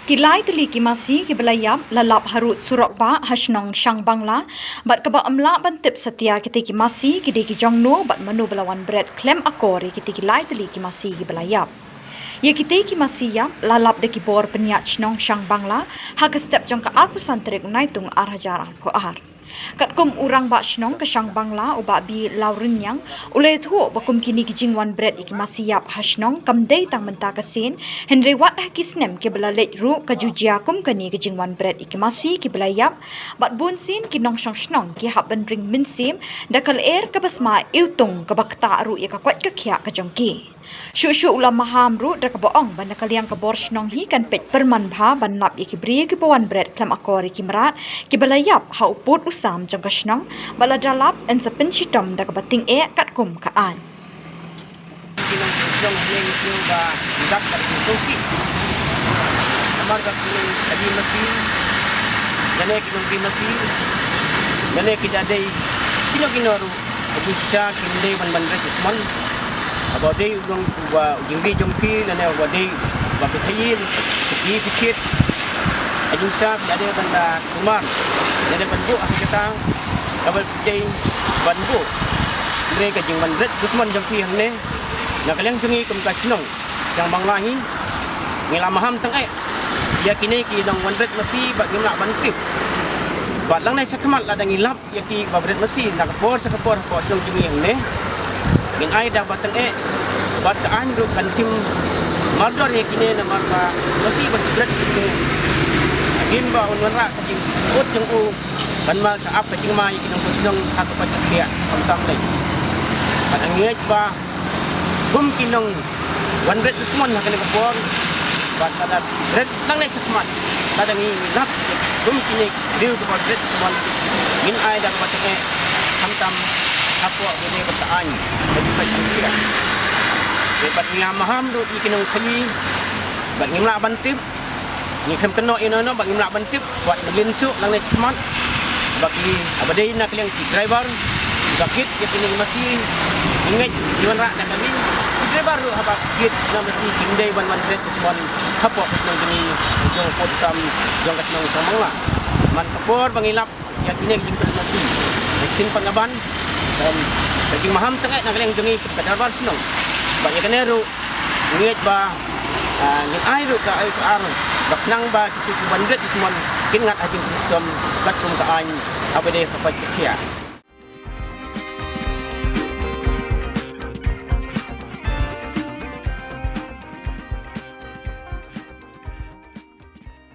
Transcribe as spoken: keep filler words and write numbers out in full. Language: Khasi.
Ki lai tylli ki masi kiba la ïap la lap harud surok bah ha shnong Shangbangla, bad kaba ym lah ban tip satia kitei ki masi ki dei ki jong no bad mano ba la wan bret khlem akor ïa kitei ki lai tylli ki masi kiba la ïap. Ïa kitei ki masi ïap la lap da ki bor pynïaid shnong Shangbangla ha ka step jong ka arphew san tarik u Naitung ar hajar arphew ar. Katkum u rangbah shnong ka Shangbangla u Bah B Lawriniang, u la ïathuh ba kum kine ki jingwan bret ïa ki masi ïap ha shnong kam dei tang mynta ka sien, hynrei wat ha ki snem kiba la leit ruh ka ju jia kum kane ka jingwan bret ïa ki masi kiba la ïap, bad bun sien ki nongshong shnong ki hap ban ring mynsiem da ka lyer kaba sma iwtung kaba ktah ruh ïa ka koit ka khiah ka jong ki. Shuh shuh u la maham ruh da kaba ong ba na ka liang ka bor shnong hi kan peit pyrman bha ban lap ïa ki briew kiba wan bret khlem akor ïa ki mrad kiba la ïap ha u pud u sam jong ka shnong, bad lada lap yn sa pynshitom da kaba tyngeh katkum ka aiñ. Ki nongshong shnong hangne ngi sngew ba dak ka ri sngewsih. Namar ka ki nong ka ri masi, lane ki nong ri masi, lane ki da dei kino kino ruh. Ka jingshisha kim dei ban ban bret dusmon. Haba dei u long uba u jingri jong phi lane uba dei uba phi khaïi, phi khaïi phi thied. Ka jingshisha phi la dei ban da sumar lane ban buh ha kata kaba phi dei ban buh. Hynrei ka jingwan bret dusmon jong phi hangne na ka liang jong ngi kum ka shnong Shangbangla hi, ngi la maham tang eh ïa kine ki nongwan bret masi bad ngim lah ban tip. Bad lang ne shakhmat lada ngi lap ïa ki ba bret masi na ka por sha ka por hapoh shnong jong ngi hangne, ngin ai da ba tang eh bad ka aiñ ruh kan shim mardor ïa kine namar ba masi ba ki bret kine. Hadien ba un wanrah ka jingput jong u kan mal sa ap ka jingma ïa ki nongshong shnong ha ka pyrthei khamtam lei. Bad ngeit ba kum ki nongwan bret dusmon ha kane ka por, bad lada bret lang ne shakhmat lada ngi lap kum kine ki briew kiba bret dusmon, ngin ai da kaba tang eh khamtam hapoh kane ka aiñ. Bad bad ngi maham ruh ïa ki nongkhaïi bad ngim lah ban tip. Ngi khlem kynnoh ïano ïano bad ngim lah ban tip. Wat ngi lynsuh lang ne shakhmat ba ki, haba dei na ka liang ki driver kiba kit ïa kine ki masi, ngi ngeit ki wanrah da kane ki driver ruh haba kit na masi kim dei ban wan bret dusmon hapoh ka shnong jong ngi, jong pud sam jong ka shnong Shangbangla. Man ka por ba ngi lap ïa kine ki jingbret masi, ngi sngewbha ban, em, ka jingmaham tang eh na ka liang jong ngi kum ka driver shnong. Bad ïa kane ruh ngi ngeit ba, ah, ngin ai ruh ka ai ka ar ba khnang ba kito kiba bret dusmon kin ngat ha jingpynshitom katkum ka aiñ haba dei ka pait ka khiah.